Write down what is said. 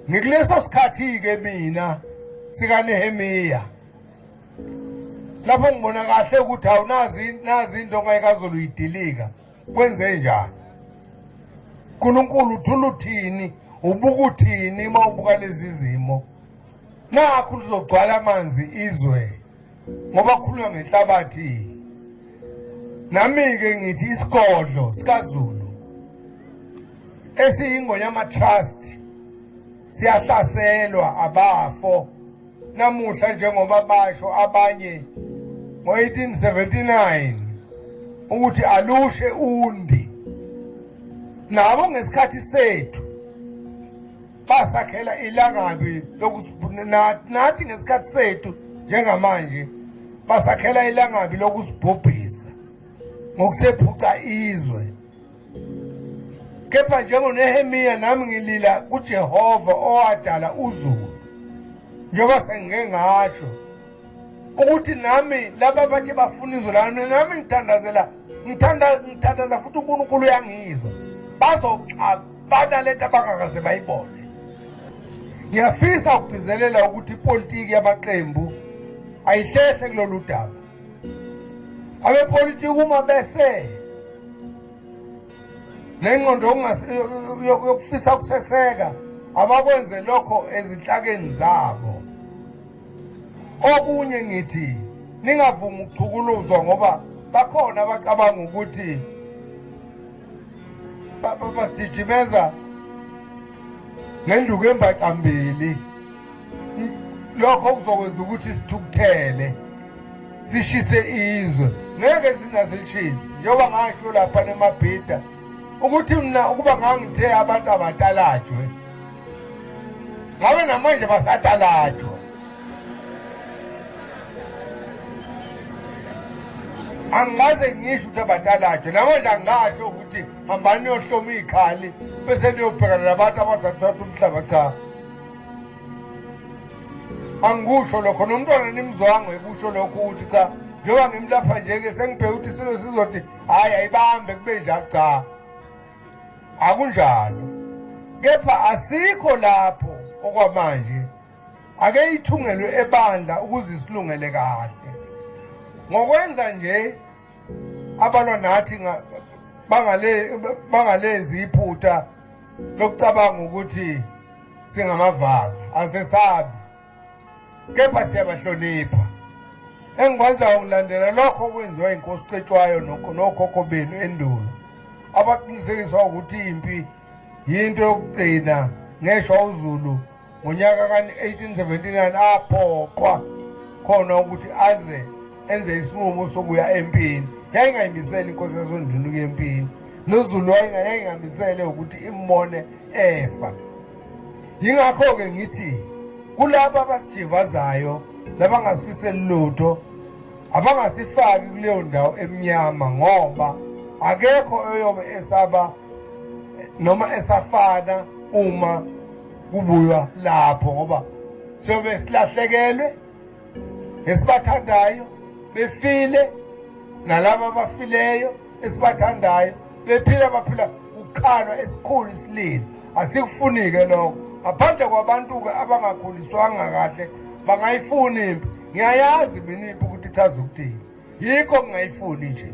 Ngikuleso sikhathi-ke mina sikaNehemiya lapho ngibona kahle ukuthi awunazi nazi into ongayikazulu uyidilika, kwenze njani? uNkulunkulu uthula uthini, ubuka uthini uma ubuka lezi zimo? Nakhu lizogcwala amanzi izwe ngoba kukhulunywa ngenhlabathi. Nami-ke ngithi isigodlo sikaZulu esiyiNgonyama Trust siyahlaselwa abafo namuhla, njengoba basho abanye ngo-1879 ukuthi alushe undi. Nabo ngesikhathi sethu basakhela ilangabi, nathi ngesikhathi sethu njengamanje basakhela ilangabi lokusibhubhisa ngokusephuca izwe. Kepha njengoNehemiya nami ngilila kuJehova owadala uZulu, njengoba sengike ngasho ukuthi nami laba bathi bafuna izwe lami, nami ngithandazela, ngithandaza futhi uNkulunkulu uyangizwa, bazoxabana lento abangakaze bayibone. Ngiyafisa ukugcizelela ukuthi ipolitiki yamaqembu ayihlehle kulolu daba. Abepolitiki uma bese nengqondo yokufisa ukuseseka, abakwenze lokho ezinhlakeni zabo. Okunye ngithi ningavumi ukuchukuluzwa, ngoba bakhona abacabanga ukuthi basijimeza ngenduku embacambili. Lokho kuzokwenza ukuthi sithukuthele, sishise izwe. Ngeke singasilishisi, njengoba ngasho lapha nemabhida ukuthi mina ukuba ngangithe abantu abatalajwe, ngabe namanje basatalajwa. Angikaze ngisho ukuthi abatalajwe, namanje angingasho ukuthi hambani niyohloma iy'khali bese niyobhekana nabantu abathathatha umhlaba. Cha, angikusho lokho. Nomntwana nimzwanga ekusho lokho ukuthi cha, njengoba ngimlapha nje-ke sengibheke ukuthi isilo sizothi hhayi ayibambe kube njalo. Cha, akunjalo. Kepha asikho lapho okwamanje. Ake ithungelwe ebandla ukuze isilungele kahle. Ngokwenza nje abalwa nathi bangalenzi iphutha lokucabanga ukuthi singamavaka. Asisabi, kepha siyabahlonipha. Engikwenzayo ngilandela lokho okwenziwa inkosi Cetshwayo nokhokho benu endulo, abaqinisekiswa ukuthi impi yinto yokugcina. Ngeshwa uZulu ngonyaka ka-1879 aphoqwa khona ukuthi aze enze isinqumo sokuya empini. Yayingayimisele inkosi yasoNdini ukuya empini, noZulu yayingamisele ukuthi imbone efa. Yingakho-ke ngithi kulabo abasijivazayo labangasifiseli lutho, abangasifaki kuleyo ndawo emnyama, ngoba akekho oyobe esaba noma esafana uma kubuywa lapho, ngoba siyobe silahlekelwe esibathandayo befile, nalabo abafileyo esibathandayo bephila, baphila ukukhalwa esikhulu isililo. Asikufunike lokho. Ngaphandle kwabantu-ke abangakhuliswanga kahle bangayifuni impi. Ngiyayazi mina impi ukuthi ichaza ukuthini, yikho ngingayifuni nje.